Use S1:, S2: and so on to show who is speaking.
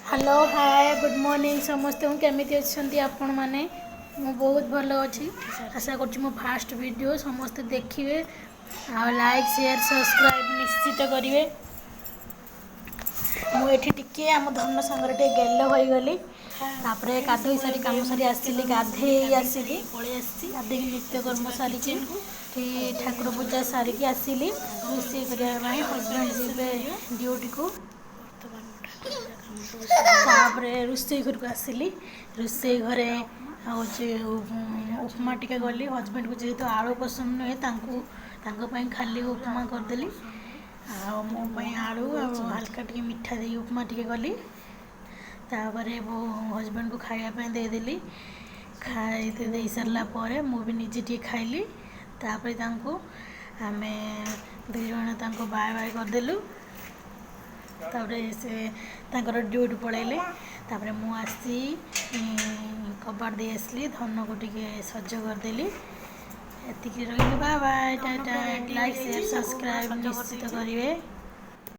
S1: Hello, ହାଏ, good morning ସମସ୍ତଙ୍କୁ। କେମିତି ଅଛନ୍ତି ଆପଣମାନେ? ମୁଁ ବହୁତ ଭଲ ଅଛି। ଆଶା କରୁଛି ମୋ ଫାଷ୍ଟ ଭିଡ଼ିଓ ସମସ୍ତେ ଦେଖିବେ ଆଉ ଲାଇକ୍, ସେୟାର, ସବସ୍କ୍ରାଇବ୍ ନିଶ୍ଚିତ କରିବେ। ମୁଁ ଏଠି ଟିକିଏ ଆମ ଧନ ସାଙ୍ଗରେ ଟିକେ ଗେଲ ହୋଇଗଲି। ତାପରେ ଗାଧୋଇ ସାରି, କାମ ସାରି ଆସିଲି, ଗାଧେଇ ଆସିଲି।
S2: ପଳେଇ ଆସିଛି।
S1: ଗାଧେଇକି ନିତ୍ୟକର୍ମ
S2: ଯିବା
S1: ସାରିକି
S2: କିଚେନକୁ।
S1: ଏଠି ଠାକୁର ପୂଜା ସାରିକି ଆସିଲି ରୋଷେଇ କରିବା ପାଇଁ। ହଜବେଣ୍ଡ ଯିବେ ଡ୍ୟୁଟିକୁ।
S2: ବର୍ତ୍ତମାନ ମୋ ଠାକୁର ପୂଜା କାମ ସବୁ ସରିଯାଇଛି।
S1: ତାପରେ ରୋଷେଇ ଘରକୁ ଆସିଲି। ରୋଷେଇ ଘରେ
S2: ଉପମା
S1: ହେଉଛି
S2: ଏଇଟା ହେଉଛି
S1: ଉପମା ଟିକେ
S2: ଉପମା।
S1: କଲି। ହଜବେଣ୍ଡକୁ ଯେହେତୁ ଆଳୁ ପସନ୍ଦ ନୁହେଁ, ତାଙ୍କ ପାଇଁ ଖାଲି
S2: ଆଳୁ
S1: ଉପମା
S2: ଆଳୁ
S1: କରିଦେଲି।
S2: ପସନ୍ଦ ନୁହେଁ।
S1: ଆଉ ମୋ
S2: ମାନେ
S1: ପାଇଁ
S2: ମୋର
S1: ଆଳୁ
S2: ଆଉ
S1: ଆଉ
S2: ଚିନି।
S1: ହାଲକା ଟିକେ ମିଠା ଦେଇ ଉପମା ଟିକେ କଲି। ତାପରେ ହଜବେଣ୍ଡକୁ ଖାଇବା ପାଇଁ ଦେଇଦେଲି। ଖାଇ ଦେଇ ସାରିଲା ପରେ ମୁଁ ବି ନିଜେ ଟିକେ ଖାଇଲି। ତାପରେ ତାଙ୍କୁ ଆମେ 2 ଜଣ ତାଙ୍କୁ ବାଏ ବାଏ କରିଦେଲୁ। ତାପରେ ସେ ତାଙ୍କର ଡ୍ୟୁଟି ପଳେଇଲେ। ତାପରେ ମୁଁ ଆସି କବାଟ ଦେଇ ଆସିଲି, ଧନକୁ ଟିକେ ସଜ କରିଦେଲି। ଏତିକି ରହିଲି। ବାଏ ବାଏ,
S2: ଧନ
S1: ଟାଟା।
S2: ପୁରା ରେଡ଼ି
S1: ଲାଇକ୍,
S2: ହୋଇଯାଇଛି,
S1: ସେୟାର,
S2: ତାକୁ ପୁରା
S1: ସବସ୍କ୍ରାଇବ୍
S2: ସଜ
S1: ନିଶ୍ଚିତ
S2: କରିଦେଇଛି।
S1: କରିବେ।